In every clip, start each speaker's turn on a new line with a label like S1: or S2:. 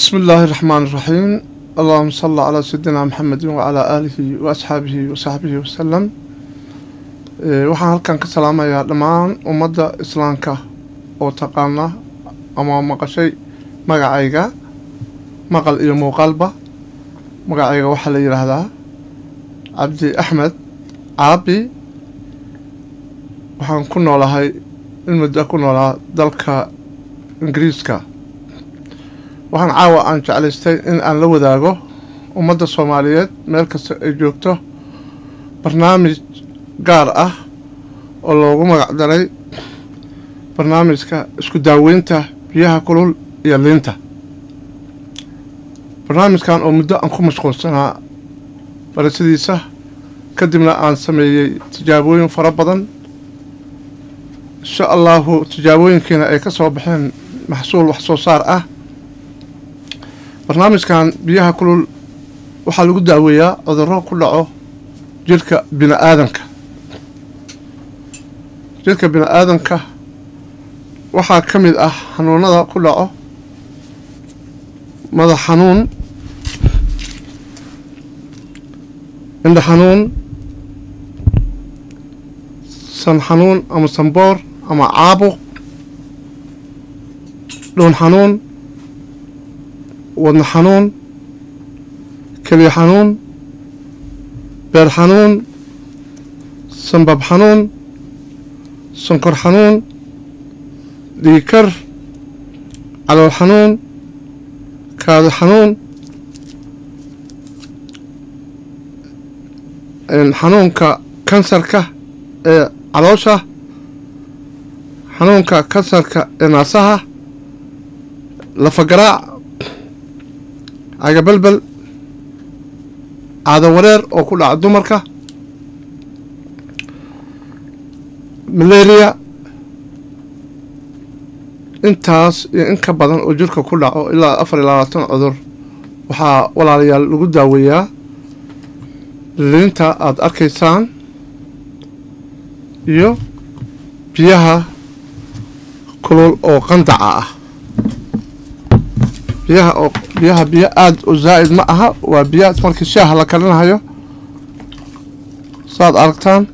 S1: بسم الله الرحمن الرحيم. اللهم صل على سيدنا محمد وعلى آله وأصحابه وصحبه وسلم. Waxaan halkan ka salaamayaa dhammaan ummadda islaamka oo taqaana ama maqashay magacayga, maqal iyo muuqaalba. Magacayga waxaa la yidhaahdaa Cabdi Axmed Caabi. Waxaan ku noolahay in muddo ku noolaa dalka Ingiriiska. Waxaan caawa aan jeclaystay in aan la wadaago ummadda Soomaaliyeed meel kasta ay joogto barnaamij gaar ah oo loogu magac daray barnaamijka isku daaweynta biyaha kulul iyo liinta. Barnaamijkan oo muddo aan ku mashquulsanaa barashadiisa, kadibna aan sameeyey tijaabooyin fara badan, insha Allahu tijaabooyinkiina ay ka soo baxeen maxsuul wax soo saar ah. Barnaamijkan biyaha kulul waxaa lagu daaweeyaa cudurro ku dhaco jirka bini aadanka. Jirka bini aadanka waxaa ka mid ah xanuunada ku dhaco madax xanuun, indho xanuun, san xanuun ama sanboor ama caabuq, dhuun xanuun, wadno xanuun, keliya xanuun, beer xanuun, sanbab xanuun, sonkor xanuun, dhiigkar, calool xanuun, kaadi xanuun, xanuunka kansarka ee caloosha, xanuunka kansarka ee naasaha, lafagaraac, cagabelbel, caado wareer oo ku dhaca dumarka, malaria. Intaas iyo in ka badan oo jirka ku dhaco, ilaa 24 cudur, waxaa walaalayaal lagu daaweeyaa liinta aada arkaysaan iyo biyaha kulul oo qandaca ah. Biyaha oo biyaha biyo aada u zaa'id ma aha, waa biya markii shaaha la karinahayo, saad aragtaan,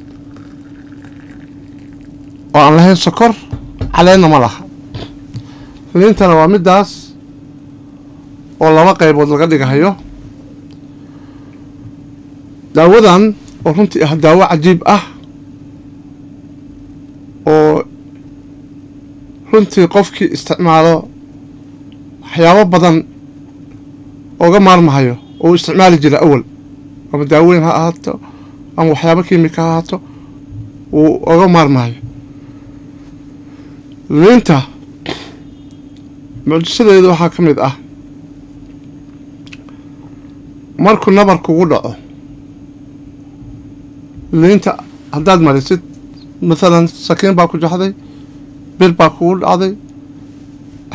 S1: oo aan lahayn sokor, caleenna ma laha. Liintana waa middaas oo laba qaybood laga dhigahayo. Daawadan oo runtii ah daawo cajiib ah oo runtii qofkii isticmaalo waxyaabo badan ooga maarmahayo oo uu isticmaali jira awal, ama daaweyn ha ahaato ama waxyaabo kiimika ha ahaato, uu oga maarmahayo. Liinta mucjisadeedu waxaa ka mid ah markuu nabar kugu dhaco, liinta haddaad marisid, mathalan sakiin baa ku jaxday, bir baa kugu dhacday,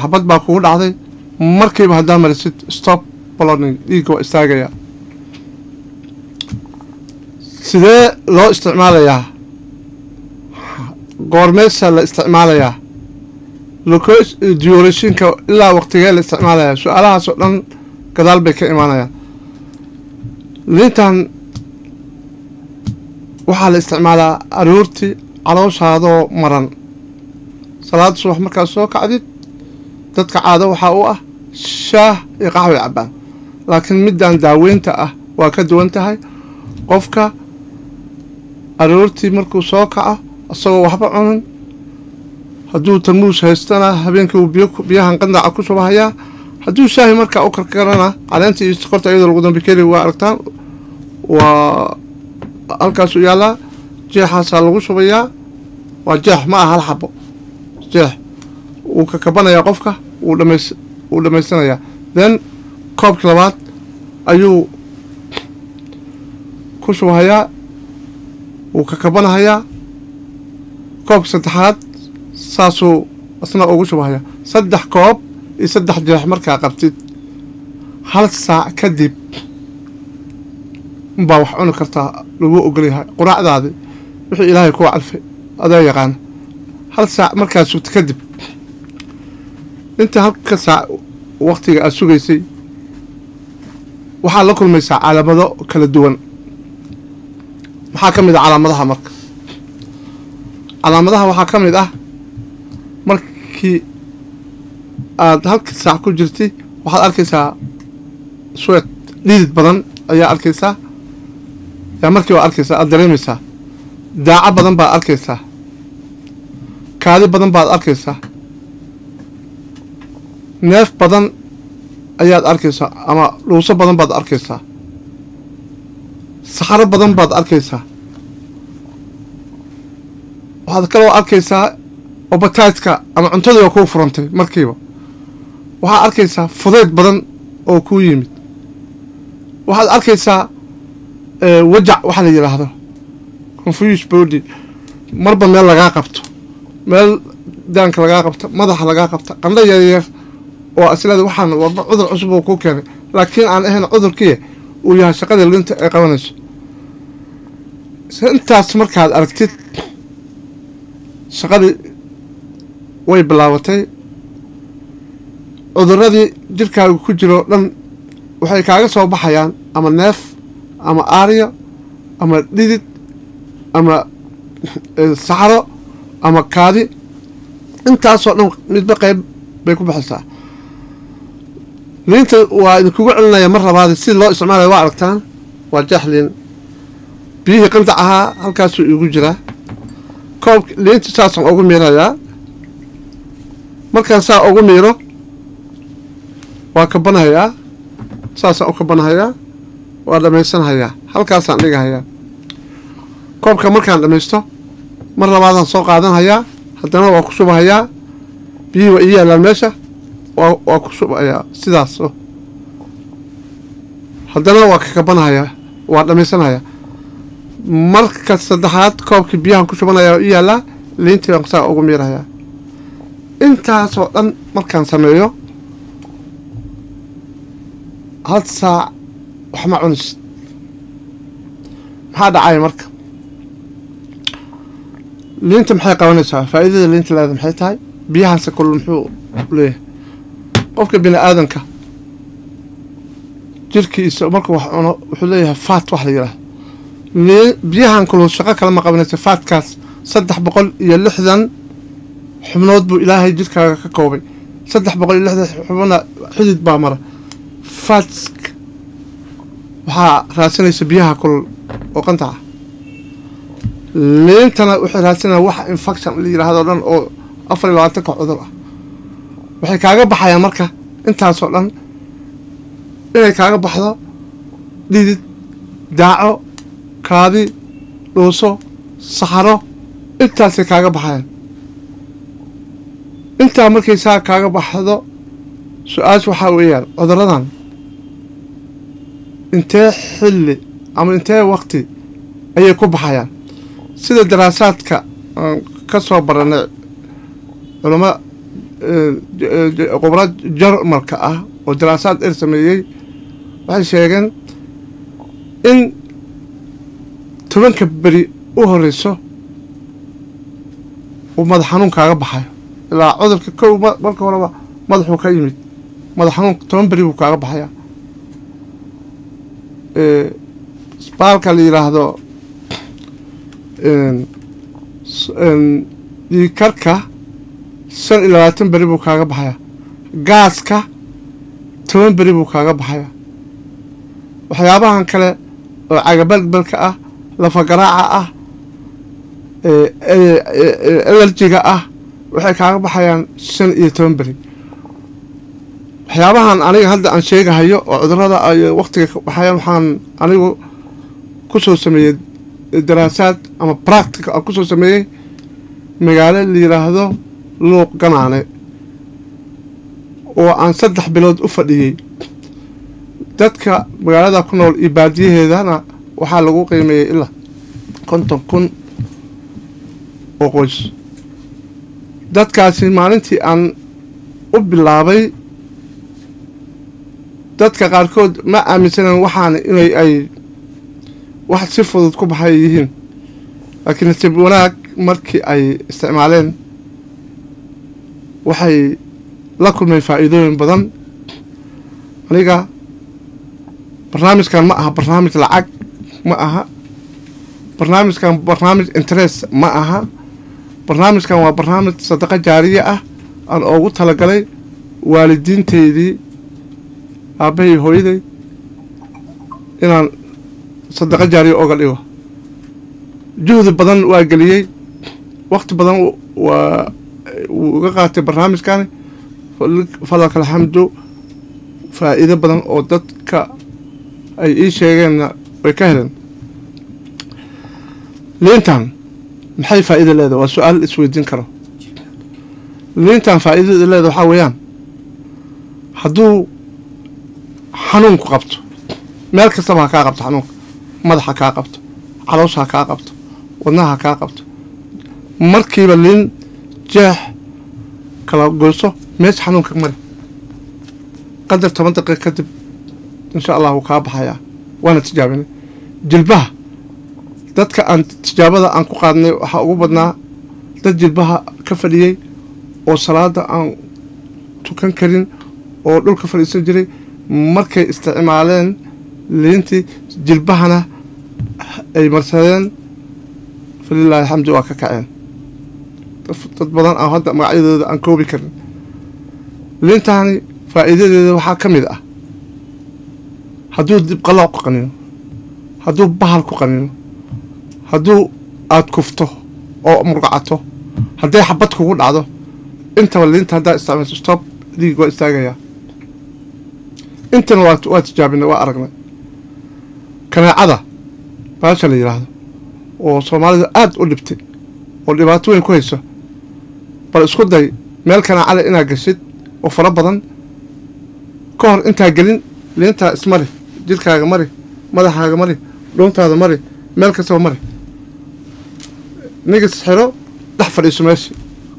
S1: xabad baa kugu dhacday, markiiba haddaad marisid, stop bleeding, dhiigga waa istaagayaa. Sidee loo isticmaalayaa? Goormeesa la isticmaalayaa? Durationka ilaa waqtigee la isticmaalayaa? Su-aalahaas oo dhan gadaal bay ka imaanayaan. Liintan waxaa la isticmaalaa aroortii calooshaadoo maran, salaada subax markaad soo kacdid. Dadka caado waxaa u ah shaah iyo qaxwi cabaan, laakiin middan daaweynta ah waa ka duwan tahay. Qofka aroortii markuu soo kaco isagoo waxba cunin, hadduu tarmuus haystana habeenkii uu biyo biyahan qandaca ku shubahayaa. Hadduu shaahi markaa u karkarana, caleenta iyo sokorta iyadoo lagu dambe waa aragtaan, waa halkaasuu yaallaa, jeexaasaa lagu shubayaa. Waa jeex, ma aha hal xabo, jeex. Wuu kakabanayaa qofka, wuu dhamaysanayaa. Then koobkii labaad ayuu ku shubahayaa, wuu kakabanahayaa. Koobka saddexaad saasuu isna ugu shubahayaa. Saddex koob iyo saddex jeex markaa qabtid, hal saac kadib unbaa wax cuni kartaa lagu ogolyahay, quraacdaadi wixii Ilaahay kuu calfay adaa yaqaana. Hal saac markaa sugta kadib, inta halka saac waqtiga aad sugaysay waxaad la kulmaysaa calaamado kala duwan. Maxaa ka mid ah calaamadaha? Marka calaamadaha waxaa ka mid ah markii aad halka saac ku jirtay waxaad arkaysaa sweat, dhidid badan ayaa arkaysaa, yaa markii waa arkaysaa, aad dareemaysaa daaco badan baad arkaysaa, kaadi badan baad arkaysaa, neef badan ayaad arkaysaa ama dhuuso badan baad arkaysaa, saxaro badan baad arkaysaa. Waxaad kaloo arkaysaa appetite-ka ama cuntadii oo kuu furantay markiiba. Waxaad arkaysaa fudayd badan oo kuu yimid. Waxaad arkaysaa wajac waxa la yidhaahdo confuse body, marba meel lagaa qabto, meel daanka lagaa qabto, madaxa lagaa qabto, qandho yaryar oo aslada waxaan warba cudur cusub oo kuu keenay, laakiin aan ahayn cudurkii uu yahay shaqadii linta ay qabanayso. Intaas markaad aragtid shaqadii way bilaabatay. Cuduradii jirkaaga ku jiroo dhan waxay kaaga soo baxayaan ama neef ama aaryo ama dhidid ama saxaro ama kaadi, intaasoo dhan midba qeyb bay ku baxaysaa. Liinta waa idinkugu celinaya mar labaad si loo isticmaalaya waa aragtaan. Waa jeex liin, biyihii qandac ahaa halkaasuu iigu jiraa. Koob liinta saasaan ugu miirayaa. Markaan saa ugu miiro waa kabanhayaa, saasaan u kabanhayaa, waa dhamaysanhayaa, halkaasaan dhigahayaa. Koobka markaan dhamaysto mar labaadaan soo qaadanhayaa, haddana waa ku shubahayaa. Biyihii waa ii yaallaan meesha, waa ku shubayaa sidaas, haddana waa kakabanhayaa, waa dhamaysanhayaa. Marka saddexaad koobkii biyahan ku shubanaya waa ii yaallaa, liintii baan saa ugu miirahayaa. Intaasoo dhan markaan sameeyo hal saac wax ma cunisid. Maxaa dhacaya marka? Liinta maxay qabanaysaa? Faa'iidada liinta leeda maxay tahay? Biyahaase kulul muxuu leeyahay? Qofka bini aadanka jirkiisa markuu wax cuno wuxuu leeyahay fat wax la yidhaahdo. Biyahan kulul shaqo kale ma qabanaysa. Fatkaas 360 xubnood buu Ilaahay jirkaaga ka koobay. 360 xubna xidid baa mara. Fatsk waxaa raadsanaysa biyaha kulul oo qantaca. Liintana waxay raadsanaya wax infection la yidhaahdo dhan oo 24-ka cudur ah. Waxay kaaga baxayaan marka intaasoo dhan inay kaaga baxdo dhidid, daaco, kaadi, dhuuso, saxaro, intaasay kaaga baxayaan. Intaa markay saa kaaga baxdo, su-aasha waxaa weeyaan cuduradan intee xilli ama intee waqti ayay ku baxayaan? Sida daraasaadka aan ka soo baranay culamo khubra Jarmalka ah oo daraasaad dheer sameeyey, waxay sheegeen in 10-ka beri u horeyso uu madax xanuun kaaga baxayo. Ilaa cudurka kow marka horeba madaxuu ka yimid, madax xanuun 10 beri buu kaaga baxayaa. Baalka la yidhaahdo dhiigkarka 25 beri buu kaaga baxayaa. Gaaska 10 beri buu kaaga baxayaa. Waxyaabahan kale oo cagabalbalka ah, lafagaraaca ah, allergy-ga ah waxay kaaga baxayaan 15 beri. Waxyaabahan aniga hadda aan sheegahayo oo cudurada ay waqtiga baxayaan waxaan anigu kusoo sameeyey daraasaad ama practical aan kusoo sameeyey magaalo la yidhaahdo Luuq Ganaane oo aan 3 bilood u fadhiyey. Dadka magaalada ku nool iyo baadiyaheedana waxaa lagu qiimeeyey ilaa 50,000 oo qoys. Dadkaasi maalintii aan u bilaabay dadka qaarkood ma aaminsanan waxaan inay ay wax si fudud ku baxay yihiin, laakiin nasiib wanaag markii ay isticmaaleen waxay la kulmeen faa'iidooyin badan. Aniga barnaamijkan ma aha barnaamij lacag ma aha, barnaamijkan barnaamij interest ma aha, barnaamijkan waa barnaamij sadaqa jaariya ah aan oogu talagalay waalidiinteydii, aabbahay, hooyaday, inaan sadaqa jaariya oga dhigo. Juhdi badan waa geliyey, wakti badan waa wuu iga qaatay barnaamijkani. Falaka alxamdu, faa'iido badan oo dadka ay ii sheegeenna way ka heleen. Liintan maxay faa'iido leedahay? Waa su-aal isweydiin karo. Liintan faa'iidada leedahay waxaa weeyaan, hadduu xanuunku qabto, meel kastaba ha kaa qabto xanuunka, madaxa kaa qabto, caloosha ha kaa qabto, wadnaha ha kaa qabto, markiiba liin jeex kala goyso, meesha xanuunka mari, qadar 10 daqiiqa kadib insha Allah wuu kaa baxayaa. Waana tijaabinay. Jilbaha dadka aan tijaabada aan ku qaadnay waxaa ugu badnaa dad jilbaha ka fadhiyey oo salaada aan tukan karin oo dhulka fadhiisan jiray. Markay isticmaaleen liintii, jilbahana ay marsadeen, falilahi alxamdu, waa ka kaceen. Dad badan aan hadda magacyadooda aan koobi karin. Liintaani faa'iidadeeda waxaa ka mid ah, hadduu dibqalooc ku qanino, hadduu bahal ku qanino, hadduu aada kufto oo murgacato, hadday xabad kugu dhacdo, intaba liinta haddaa isticmaalso, stop, dhiig waa istaagayaa. Intana waa tijaabinay, waa aragnay. Kaneecada baasha la yidhaahdo oo Soomaalida aada u dhibtay oo dhibaato weyn ku hayso, bal isku day meel kaneecale inaad gashid oo fara badan. Ka hor intaa gelin, liintaa ismari, jidhkaaga mari, madaxaaga mari, dhuuntaada mari, meel kastaba mari, nigis xiro, dhex fadhiiso meesha,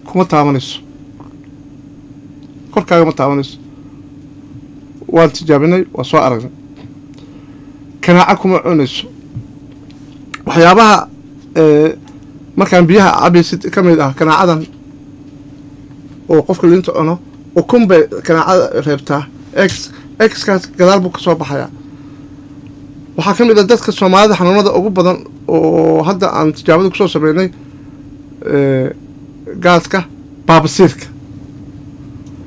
S1: kuma taabanayso, korkaaga ma taabanayso. Waan tijaabinay, waa soo aragnay. Kanaaca kuma cunayso. Waxyaabaha markaan biyaha cabaysid ka mid ah kanaacadan oo qofka liinta cuno, ukun bay kanaacada reebtaa, x xkaas gadaal buu ka soo baxayaa. Waxaa ka mid ah dadka Soomaalida xanuunada ugu badan oo hadda aan tijaabada kusoo sameynay, gaaska, baabasiirka.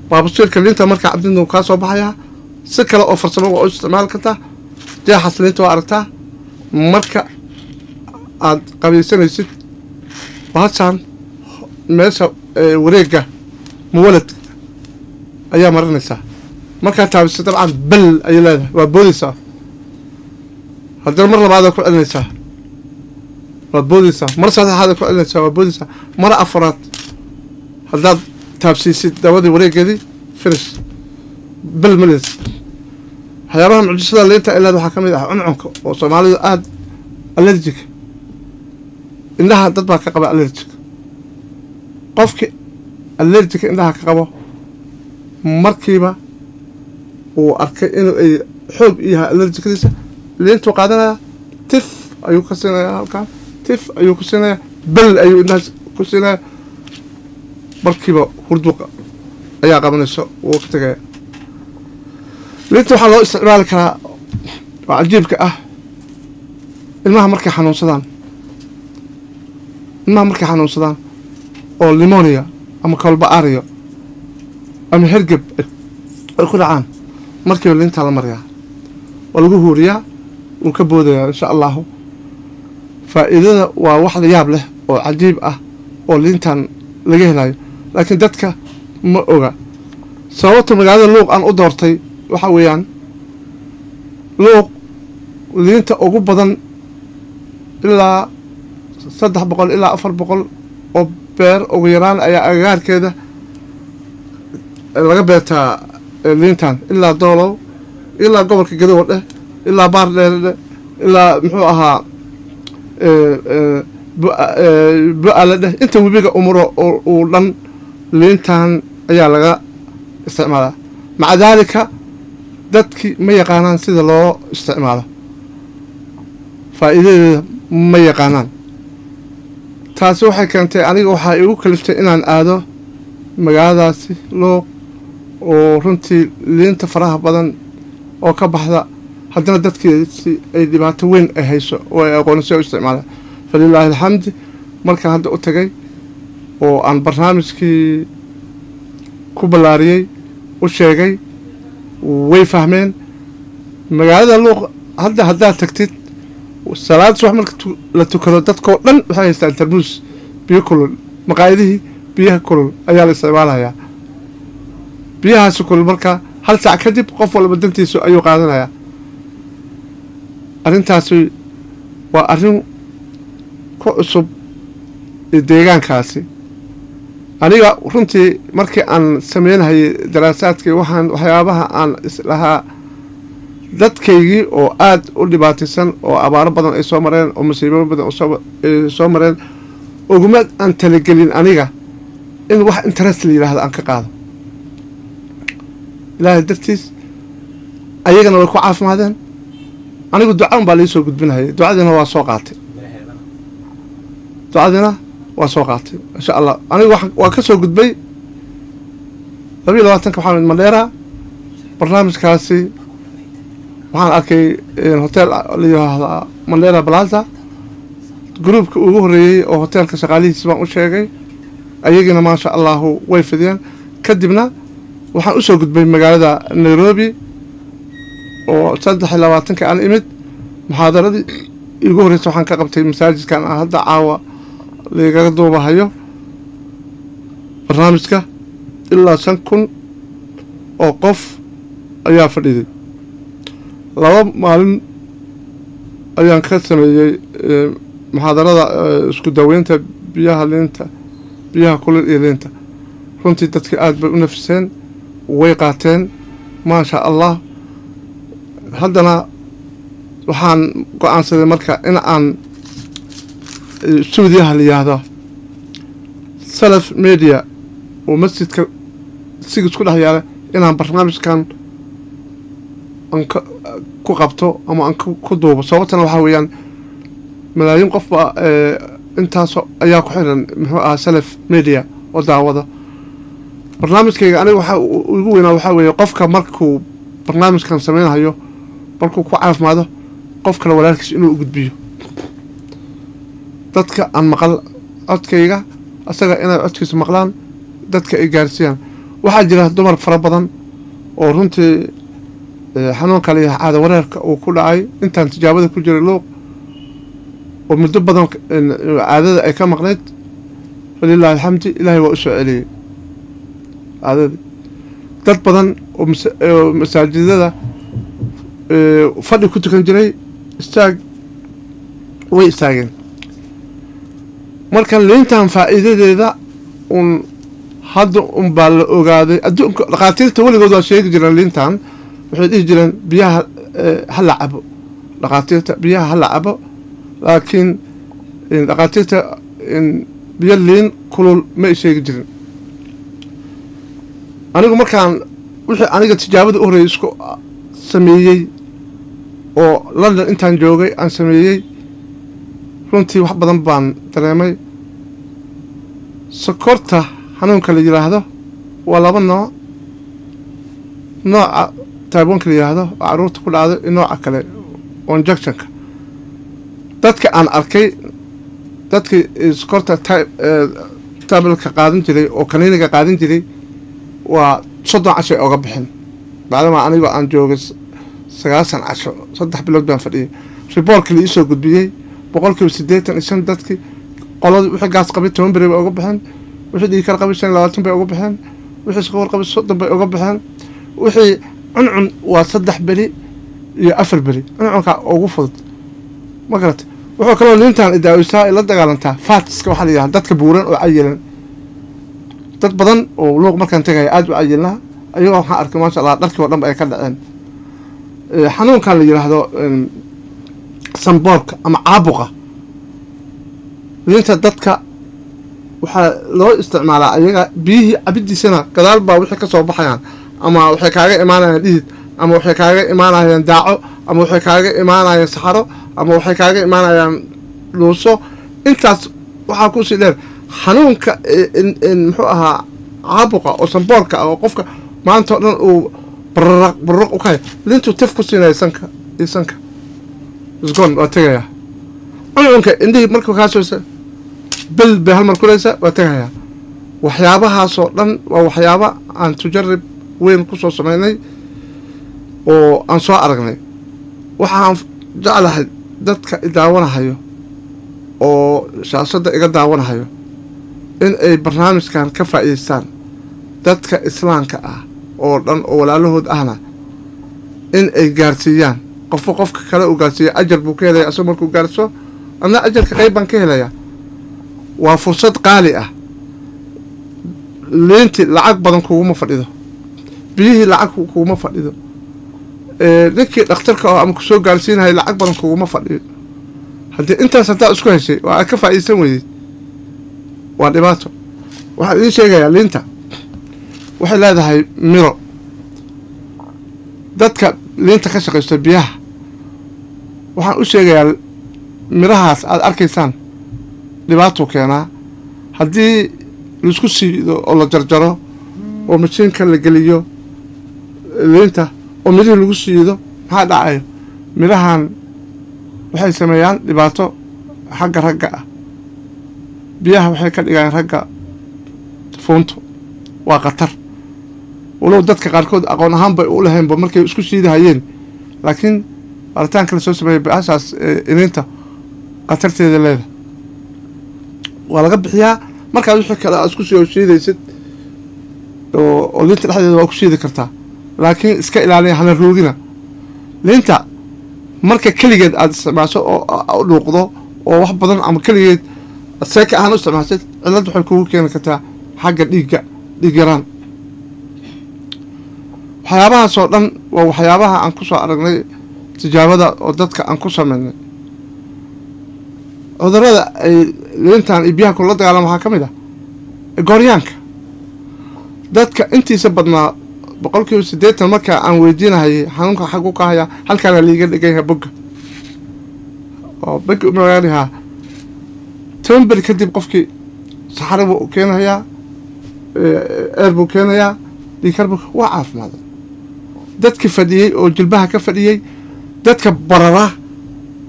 S1: Baabasiirka liinta markaa cabdidna wuu kaa soo baxayaa. Si kale oo farsamo waa u isticmaali kartaa. Jeexaas liinta waa aragtaa, marka aad qabaysanaysid bahashaan meesha wareegga muwalad ayaa marinaysaa. Markaa taabisa, dabcan bel ayay leedahay, waa boodaysaa. Haddana mar labaad ku celinaysaa, waa boodaysaa. Mar saddexaad ku celinaysaa, waa boodaysaa. Mar afaraad haddaad taabsiisid dawadii wareegeedii, finish, bel malis. Waxyaabaha mucjisada liinta ay leeda waxaa ka mid ah cuncunka oo Soomaalidu aada allergic, indhaha dad baa ka qaba allergic. Qofki allergica indhaha ka qabo, markiiba uu arkay inuu ay xoog yahay allergicadiisa, liintuu qaadanaya, tif ayuu ka siinayaa halkaan, tif ayuu ku siinayaa, bel ayuu indhahaas ku siinayaa, markiiba hurduuqa ayaa qabanayso, wuu ka tegaya. Liinta waxaa loo isticmaali karaa oo cajiibka ah ilmaha markay xanuunsadaan, ilmaha markay xanuunsadaan oo pneumonia ama kolba-ario ama hergeb ay ku dhacaan, markiiba liintaa la mariyaa, waa lagu huuriyaa, wuu ka boodayaa insha Allahu. Faa'iidada waa wax la yaab leh oo cajiib ah oo liintan laga helayo, laakiin dadka ma oga. Sababta magaalada Luuq aan u doortay waxa weeyaan, Luuq liinta ugu badan, ilaa 300 ilaa 400 oo beer ugu yaraan ayaa agagaarkeeda laga beertaa liintan, ilaa Doolow, ilaa gobolka Gadowa dheh, ilaa Baar Dheere dheh, ilaa muxuu ahaa Bu-aale dheh, inta webiga umuro uu dhan liintan ayaa laga isticmaalaa. Maca daalika dadki ma yaqaanaan sida loo isticmaalo, faa'iidadeeda ma yaqaanaan. Taasi waxay keentay, aniga waxaa igu kaliftay inaan aado magaaladaasi Luuq oo runtii liinta faraha badan oo ka baxda, haddana dadkiisi ay dhibaato weyn ay hayso oo ay aqoonsi u isticmaalaan. Falilaahi alxamdi, markaan hadda u tagay oo aan barnaamijkii ku ballaariyey, u sheegay, way fahmeen. Magaalada Luuq hadda haddaad tagtid salaad subax marka la tukado, dadkoo dhan waxay haystaan tarmuus biyo kulul. Maqaayadihii biyaha kulul ayaa la isticmaalayaa. Biyahaasi kulul marka hal saac kadib qof walba dantiisu ayuu qaadanayaa. Arrintaasi waa arrin ku cusub deegaankaasi. Aniga runtii markii aan sameynhayay daraasaadkii, waxaan waxyaabaha aan islahaa dadkaygii oo aada u dhibaataysan oo abaaro badan ay soo mareen oo masiibo badan ay soo mareen, uguma aan talagelin aniga in wax interest la yidhaahdo aan ka qaado. Ilaahay dartiis ayagana way ku caafimaadeen. Anigu duca un baa laisoo gudbinahayay, ducadiina waa soo qaatay, ducadiina waa soo qaatay, insha Allah. Anigu waa ka soo gudbay 22-ka, waxaan imid Mandheera. Barnaamijkaasi waxaan arkay hotel la yiraahda Mandheera Plaza. Groupka ugu horreeyey oo hoteelka shaqaalihiisi baan u sheegay, ayagiina maasha Allahu way fidiyeen. Kadibna waxaan usoo gudbay magaalada Nairobi oo 23-ka aan imid. Muxaadaradii iigu horreysa waxaan ka qabtay masaajidkan aan hadda caawa lagaga duubahayo barnaamijka. Ilaa 5000 oo qof ayaa fadhiday. 2 maalin ayaan ka sameeyey muxaadarada isku daweynta biyaha liinta, biyaha kulul iyo liinta. Runtii dadka aada bay u nafiseen, way qaateen, maasha Allah. Haddana waxaan go-aansaday marka in aan stuudiyaha la yidhaahdo Salaf Media oo masjidka sigis ku dhex yaala inaan barnaamijkan aan ku qabto ama aan ku duubo. Sababtana waxaa weeyaan malaayiin qof baa intaas ayaa ku xiran, muxuu ahaa, Salaf Media oo daawada barnaamijkayga. Aniga waxaa igu weynaa waxaa weeye qofka markuu barnaamijkan sameynhayo, markuu ku caafimaado, qof kale walaalkiis inuu u gudbiyo. Dadka aan maqal codkayga, asaga inay codkiisa maqlaan, dadka ay gaarsiiyaan. Waxaa jira dumar fara badan oo runtii xanuunka la yahay caada wareerka uu ku dhacay intaan tijaabada ku jiray Luuq, oo muddo badan caadada ay ka maqnayd. Falilahi alxamdi, Ilaahay waa u soo celiyey caadadii. Dad badan oo masaajidada fadhi ku tukan jiray istaag way istaageen. Marka liintan faa'iidadeeda un hadda un baa la ogaaday. Adduunka dhakhaatiirta weligood waa sheegi jireen liintan, waxay dhihi jireen biyaha ha la cabo, dhakhaatiirta biyaha ha la cabo, laakiin dhakhaatiirta biyo liin kulul ma ay sheegi jirin. Anigu markaan wixii aniga tijaabada u horreeyay isku sameeyey oo London intaan joogay aan sameeyey, runtii wax badan baan dareemay. Sokorta xanuunka la yidhaahdo waa laba nooc: nooca type 1-ka la yidhaahdo oo carruurta ku dhacdo iyo nooca kale oo injectionka. Dadka aan arkay, dadkii sokorta tabletka qaadan jiray oo kaniiniga qaadan jiray, waa 30 casho ay oga bixin. Bacdama anigoo aan joogay 90 casho, 3 bilood baan fadhiyay, reportka la iisoo gudbiyey 85% dadkii qolada wixii gaas qabay 10 beri bay uga baxeen, wixii dhiigkar qabay 25 bay uga baxeen, wixii sokor qabay 30 bay uga baxeen, wixii cuncun waa 3 beri iyo 4 beri, cuncunka ugu fudud, ma garata. Wuxuu kaloo liintan idaawisaa la dagaalantaa fatska waxaa la yidhaha, dadka buuran oo cayilan. Dad badan oo Luuq markaan tagaya aada u cayilnaa, ayagoo waxaan arkay, maasha Allah, dharkii oo dhan ba ay ka dhaceen. Xanuunkan la yidhaahdo sanboorka ama caabuqa, liinta dadka waxaa loo isticmaalaa ayaga biyihii cabidiisana gadaal baa wixii ka soo baxayaan, ama waxay kaaga imaanayaan dhidid, ama waxay kaaga imaanayaan daaco, ama waxay kaaga imaanayaan saxaro, ama waxay kaaga imaanayaan dhuuso. Intaas waxaa kusii dheer xanuunka muxuu ahaa caabuqa oo sanboorka ah oo qofka maanta o dhan uu Bararaq bararaq u kaya liintuu taf ku siinaya sanka iyo sanka isgoon waa tegayaa. Cuncunka indhihii markuu kaa soo bel bay hal mar kulaysa waa tegayaa. Waxyaabahaasoo dhan waa waxyaaba aan tujarib weyn ku soo samaynay oo aan soo aragnay. Waxaan jeclahay dadka i daawanahayo oo shaashadda iga daawanahayo in ay barnaamijkan ka faa'iideystaan, dadka islaamka ah oo dhan oo walaalahood ahna in ay gaarsiiyaan. Qofba qofka kale uu gaarsiiya ajar buu ka helaya, asagoo markuu gaarso anna ajarka qayb baan ka helayaa. Waa fursad qaali ah. Liinti lacag badan kuguma fadhido, biyihii lacag kuguma fadhido, ninkii dhakhtarka oo ama kusoo gaarsiinaya lacag badan kuguma fadhiyo. Haddii intaas haddaa isku heshay oo aad ka faa'iideysan weydid waa dhibaato. Waxaan idiin sheegayaa liinta waxay leedahay miro. Dadka liinta ka shaqaysta biyaha waxaan u sheegayaa mirahaas aada arkaysaan dhibaatuu keenaa. Haddii laisku siido oo la jarjaro oo mashiinka la geliyo liinta oo mirihii lagu siido, maxaa dhacayo? Mirahan waxay sameeyaan dhibaato xagga ragga ah. Biyaha waxay ka dhigayaan ragga fuunto, waa khatar. Walow dadka qaarkood aqoon ahaan bay u lahaynba markay isku siidahayeen, laakiin baaritaanka la soo sameeyey bahashaas iniinta khatarteeda leeda waa laga bixiyaa. Markaad wixii kale aad isku soo shiidaysid oo liinta dhexdeeda waa ku shiidi kartaa, laakiin iska ilaaliya, hana roogina liinta. Marka keligeed aada isticmaasho oo dhuuqdo oo wax badan ama keligeed seeka ahaan u isticmaashid, cillad waxay kugu keeni kartaa xagga dhiigga, dhiig yaraan. Waxyaabahaas oo dhan waa waxyaabaha aan kusoo aragnay tijaabada oo dadka aan ku sameynay. Cudurada ay liintan iyo biyaha kula dagaalama waxaa ka mid ah gooryaanka. Dadka intiisa badnaa 80% marka aan weydiinahayay xanuunka xaggu ka haya, halkaana liiga dhigan yahay bogga oo bogga umagaalihaa. 10 beri kadib qofkii saxaro buu keenayaa, eer buu keenayaa, dhiikar buu, waa caafimaaday. Dadki fadhiyey oo jilbaha ka fadhiyey, dadka barara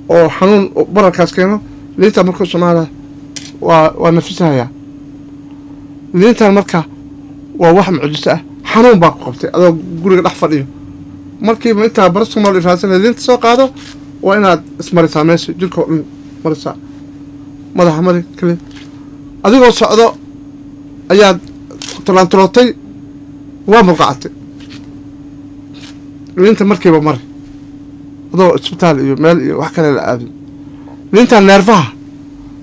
S1: oo xanuun bararkaas keeno, liinta markuu isticmaala waa nafisahayaa. Liintan marka waa wax mucjiso ah. Xanuun baa ku qabtay adoo guriga dhex fadhiyo, markiiba intaa paracetamol raadsanay liinta soo qaado, waa inaad ismarisaa meesha, jirka oo dhan marisaa, madaxa mari kale. Adigoo socdo ayaad tulaantulootay, waa murqacatay, liinta markiiba mari adoo isbitaal iyo meel iyo wax kale la aadin. Liinta neerfaha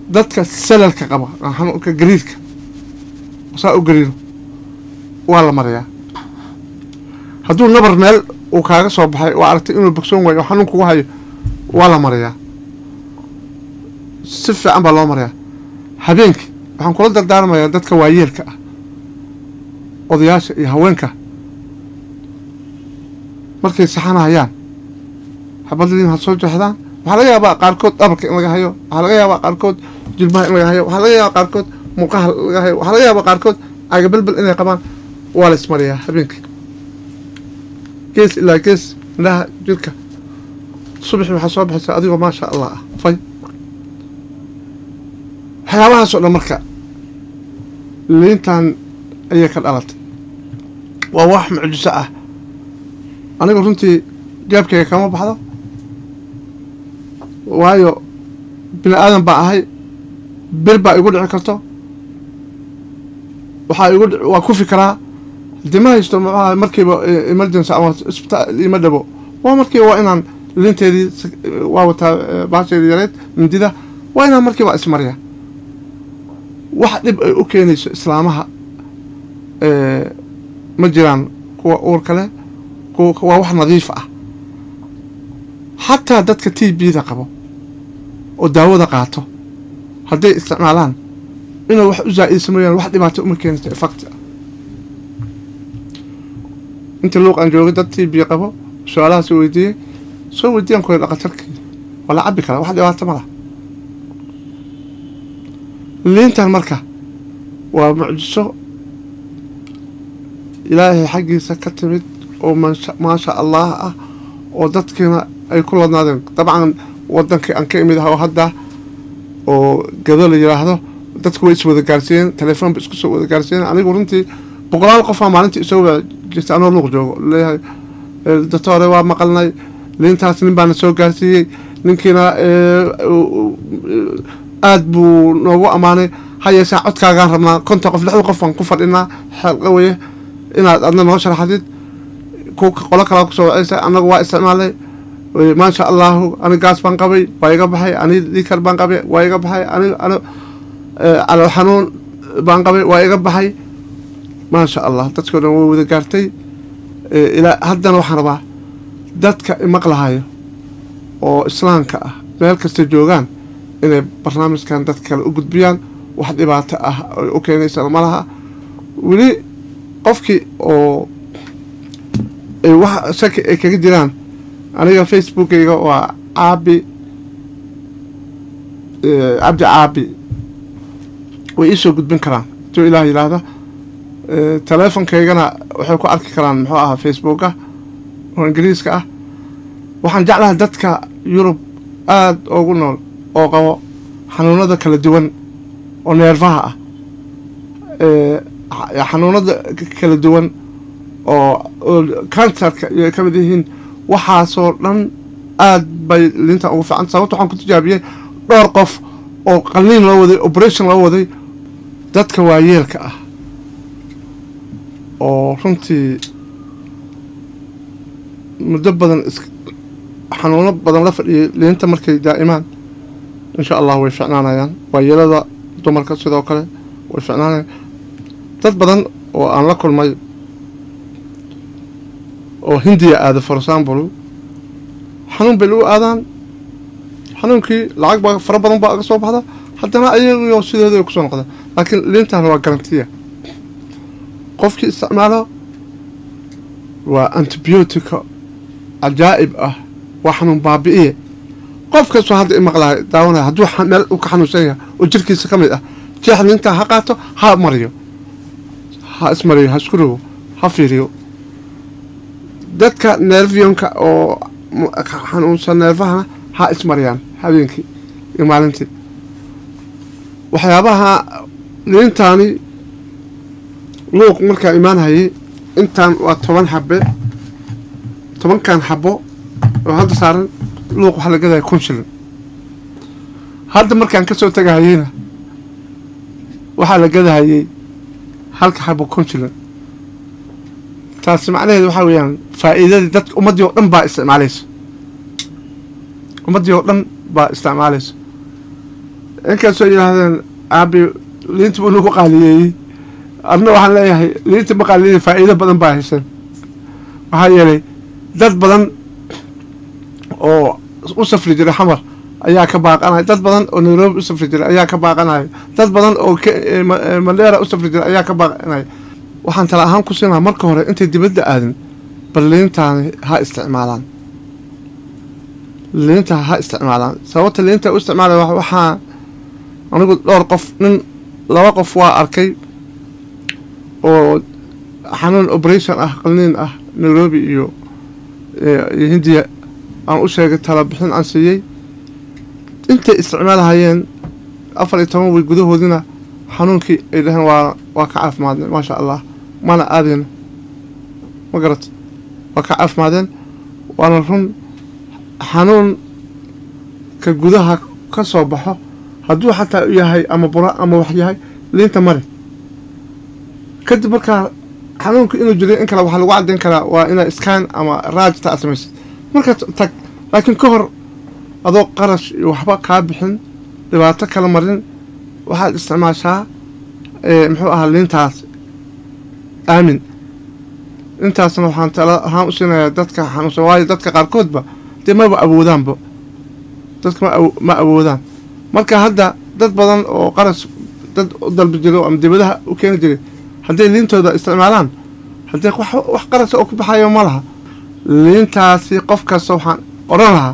S1: dadka salalka qaba, xanuunka gariirka saa u gariiro, waa la mariyaa. Hadduu nabar meel uu kaaga soo baxay oo aragtay inuu bogsoon waayo oo xanuun kugu hayo, waa la mariyaa, si fiican baa loo mariyaa. Habeenkii waxaan kula dardaarmayaa dadka waayeelka ah, odayaasha iyo haweenka, markay saxanahayaan xabad liin ha soo jeexdaan. Waxaa laga yaabaa qaarkood dhabarka in laga hayo, waxaa laga yaabaa qaarkood jilbaha in laga hayo, waxaa laga yaabaa qaarkood muuqaha laga hayo, waxaa laga yaabaa qaarkood cagabelbel inay qabaan. Waa la ismariyaa habeenkii gees ilaa gees, indhaha, jirka. Subaxii waxaa soo baxaysaa adigoo maasha allah ah fay. Waxyaabahaas oo dhan marka liintan ayay ka dhalatay, waa wax mucjiso ah. Anigu runtii jeebkayga kama baxdo, waayo bini aadan baa ahay, bir baa igu dhici karto, waxaa igu waa kufi karaa. Haddii ma haysto muxuaha markiiba emergency ama isbitaal ima dhabo, waa markiiba waa inaan liinteedii waa wataa, baasheedii yareed, mindida, waa inaan markiiba ismariya. Wax dhib ay u keenayso islaamaha ma jiraan, kuwa uurka leh, kuwa waa wax nadiif ah. Xataa dadka TB da qabo oo daawada qaato hadday isticmaalaan, inuu wax u zaa'idsa mooyaane wax dhibaato uma keenayso effect ah. Inta luuq aan joogay dad TB qabo su-aalahaas weydiiyey, soo weydiiyan kuwa dhaqatarkii, waa la cabbi karaa, wax dhibaato ma laha. Liintan marka waa mucjiso ilaahay xaggiisa ka timid Oo maasha Allah ah, oo dadkiina ay ku ladnaadeen. Dabcan wadankii aan ka imid ah oo hadda oo Gado la yiraahdo, dadku way is wada gaarsiiyeen, telefoon ba isku soo wada gaarsiiyeen. Anigu runtii boqolaal qofaa maalintii isoo wada jirta anoo Luuq joogo, leeyahay: "Doctore, waa maqalnay liintaas, nin baana soo gaarsiiyey, ninkiina aada buu noogu ammaanay, ha yeeshee codkaagaan rabnaa. 50 qof, 60 qof baan ku fadhinaa, xeelqa weye inaad adna noo sharaxdid." Qolo kalaa kusoo wacaysa: "Annagu waa isticmaalnay, maasha Allahu, ani gaas baan qabay, waa iga baxay. Ani dhiikar baan qabay, waa iga baxay. Ani calool xanuun baan qabay, waa iga baxay." Maasha Allah, dadkao dhan way wada gaartay. Ilaa haddana waxaan rabaa dadka imaqlahayo oo islaamka ah meel kasta joogaan inay barnaamijkan dadka kale u gudbiyaan. Wax dhibaato ah ay u keenaysana ma laha. Weli qofkii oo ay wax shaki ay kaga jiraan, aniga Facebookayga waa Caabi Cabdi Caabi, way iisoo gudbin karaan hadduu Ilaah yidhaahda. Teleefonkaygana waxay ku arki karaan, muxuu ahaa, Facebooka oo Ingiriiska ah. Waxaan jeclahay dadka Yurub aada ugu nool oo qabo xanuunada kala duwan oo neerfaha ah, xanuunada kala duwan oo kansarka iyo ay ka mid yihiin, waxaasoo dhan aada bay liintan ugu fiican. Sababta waxaan ku tijaabiyey dhowr qof oo qalliin loo waday, operation loo waday. Dadka waayeelka ah oo runtii muddo badan xanuuno badan la fadhiyay, liinta markay daa'imaan, insha Allah way ficnaanayaan. Waayeelada dumarka sidoo kale way ficnaanayaan. Dad badan oo aan la kulmay oo Hindiya aada, for example, xanuun bay lagu aadaan, xanuunkii lacag baa fara badan baa aga soo baxda, haddana ayaguyo sidooda ay kusoo noqdaan. Laakiin liintan waa guarantee qofkii isticmaalo, waa antibiotica cajaa'ib ah, waa xanuun baabi'iye. Qof kastoo hadda imaqlahay, daawanaya, hadduu meel uu ka xanuunsan yahay oo jirkiisa ka mid ah, jeex liintaa ha qaato, ha mariyo, ha ismariyo, ha isku rogo, ha fiiriyo. Dadka nervionka oo xanuunsan neerfahana ha ismariyaan habeenkii iyo maalintii. Waxyaabaha liintaani Luuq markaa imaanhayay, intaan waa 10 xabe. 10-kan xabo oo hadda saaran Luuq waxaa la gadaya 1000 shilin. Hadda markaan kasoo tagahayeyna waxaa la gadahayay halka xabo 1000 shilin. Taasi macnaheedu waxaa weeyaan faa'iidadii dadka, ummaddii oo dhan baa isticmaalaysa, ummaddii oo dhan baa isticmaalaysa. Inkastoo yidhaahdeen aabi liinta buu nagu qaaliyeeyey, adna waxaan leeyahay liinta ma qaaliyey, faa'iido badan baa hesheen. Maxaa yeelay dad badan oo u safri jiray Xamar ayaa ka baaqanaya, dad badan oo Nairobi u safri jiray ayaa ka baaqanaya, dad badan oo Mandheera u safri jiray ayaa ka baaqanaya. Waxaan tala ahaan ku siinaha, marka hore intay dibadda aadin, bal liintaani ha isticmaalaan, liinta ha isticmaalaan. Sababta liinta u isticmaalaya, waxaa anigu dhowr qof, nin, laba qof waa arkay oo xanuun operation ah, qalniin ah, Nairobi iyo Hindiya aan u sheegay, tala bixin aan siiyey. Intay isticmaalahayeen 14 wiig gudahoodina xanuunkii ay dhaheen waa ka caafimaadnay, maasha Allah, mana aadayno. Ma garat, waa ka caafimaadeen. Waana run, xanuun ka gudaha ka soo baxo hadduu xataa u yahay ama bura ama wax yahay, liinta mari. Kadib markaa xanuunka inuu jiray in kale waxaa lagu caddayn karaa waa inaa scan ama raajta aad samaysid markaa tag. Laakiin ka hor, adoo qarash iyo waxba kaa bixin, dhibaato kala marin, waxaad isticmaashaa, muxuu ahaa, liintaas aamin. Intaasna waxaan tala ahaan u siinayaa dadka xanuunsan, waayo dadka qaarkoodba dee maba awoodaanba, dadka ma awoodaan. Marka hadda dad badan oo qarash dad u dalbi jiray ama dibadaha u keeni jiray, hadday liintooda isticmaalaan, haddee wax qarasha oo ku baxayo ma laha. Liintaasi qof kasta waxaan odhan lahaa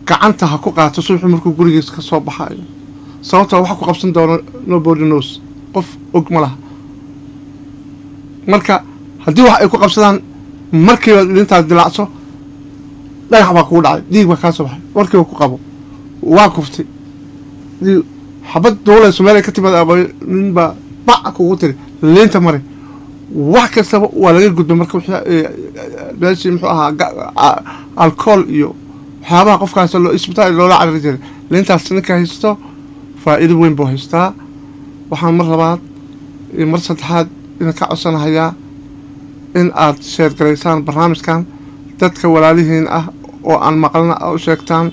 S1: gacanta ha ku qaato subaxii markuu gurigiisa ka soo baxayo, sababtoo waxa ku qabsan doono nobody knows, qof og ma laha. Marka haddii wax ay ku qabsadaan Markiiba liintaas dilacso, dhagax baa kugu dhacay, dhiig baa kaa soo baxay, markiiba ku qabo, waa kuftay, xabad duulayso meel ay ka timaad aqooy, nin baa bac kugu tiri liinta mari. Wax kastaba waa laga gudbay. Marka meeshii muxuu ahaa alcohol iyo waxyaabaha qofkaas loo isbitaal loola carari jiray, liintaas ninka haysto faa'iido weyn buu haystaa. Waxaan mar labaad iyo mar saddexaad idinka codsanahayaa in aad sheergaraysaan barnaamijkan, dadka walaalihiin ah oo aan maqlana aad u sheegtaan,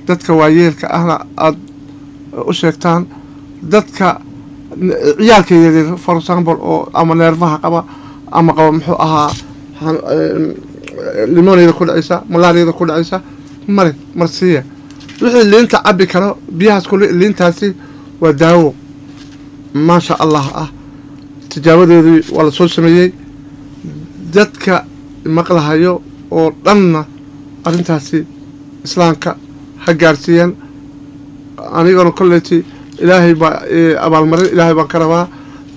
S1: dadka waayeelka ahna aada u sheegtaan, dadka ciyaalka yaryar for example oo ama neerfaha qaba ama qaba muxuu ahaa limoniyada ku dhacaysa, malaariyada ku dhacaysa, mari marsiiya wixii liinta cabi karo biyahaas kule. Liintaasi waa daawo maasha Allah ah, tijaabadeedii waa lasoo sameeyey. Dadka maqlahayo oo dhanna arrintaasi islaamka ha gaarsiiyeen. Anigana kolleyti Ilaahay baa abaalmarin, Ilaahay baan ka rabaa.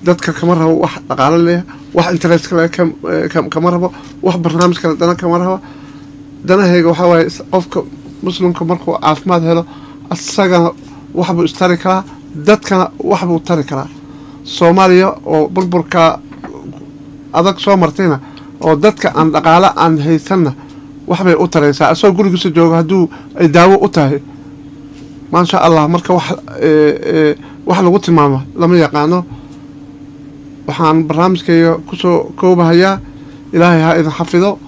S1: Dadka kama rabo wax dhaqaalo leh, wax interest kale kama rabo, wax barnaamij kale dana kama rabo. Danahayga waxaa waaye qofka muslimka markuu caafimaad helo, asagana waxbuu istari karaa, dadkana waxbuu tari karaa. Soomaaliya oo burburka adag soo martayna oo dadka aan dhaqaalo aan haysanna waxbay u taraysaa, asagoo gurigiisa joogo hadduu ay daawo u tahay, maasha Allah. Marka wax lagu tilmaamo lama yaqaano. Waxaan barnaamijkayga kusoo koobahayaa, Ilaahay ha idin xafido,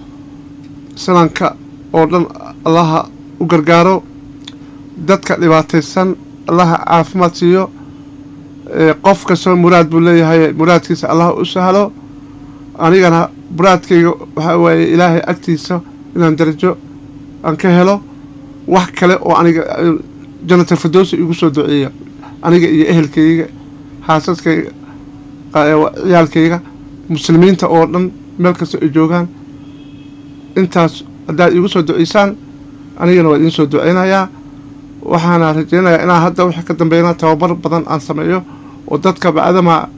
S1: islaamka oo dhan Allaha u gargaaro, dadka dhibaataysan Allaha caafimaad siiyo, qof kastoo muraad buu leeyahay, muraadkiisa Allaha u sahlo. Anigana muraadkayga waxaa waaye Ilaahay agtiisa inaan darajo aan ka helo, wax kale oo aniga Jannatal Firdowsi igu soo duceeya, aniga iyo ehelkayga, xaasaskayga, ciyaalkayga, muslimiinta oo dhan meel kasta ay joogaan. Intaas haddaad iigu soo duceysaan, anigana waa idiin soo duceynayaa. Waxaana rajeynayaa inaan hadda wixii ka dambeeyana tababar badan aan sameeyo oo dadka bacdama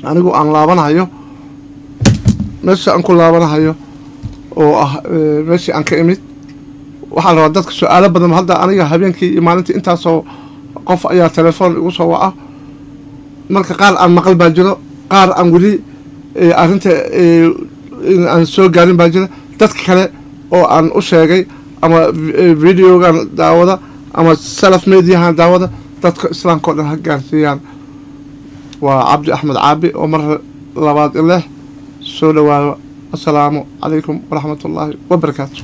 S1: anigu aan laabanahayo meesha aan ku laabanahayo oo ah meeshii aan ka imid. Waxaa la rabaa dadka su-aalo badan. Hadda aniga habeenkii iyo maalintii intaasoo qof ayaa telefoon igu soo waca. Marka qaar aan maqal baa jiro, qaar aan weli arrinta aan soo gaarin baa jira. Dadka kale oo aan u sheegay ama videogan daawada ama salaf mediahan daawada, dadka islaamka o dhan ha gaarsiiyaan. Waa Cabdi Axmed Caabi oo mar labaad ileh soo dhawaado. Assalaamu calaykum waraxmat ullaahi wabarakaatu.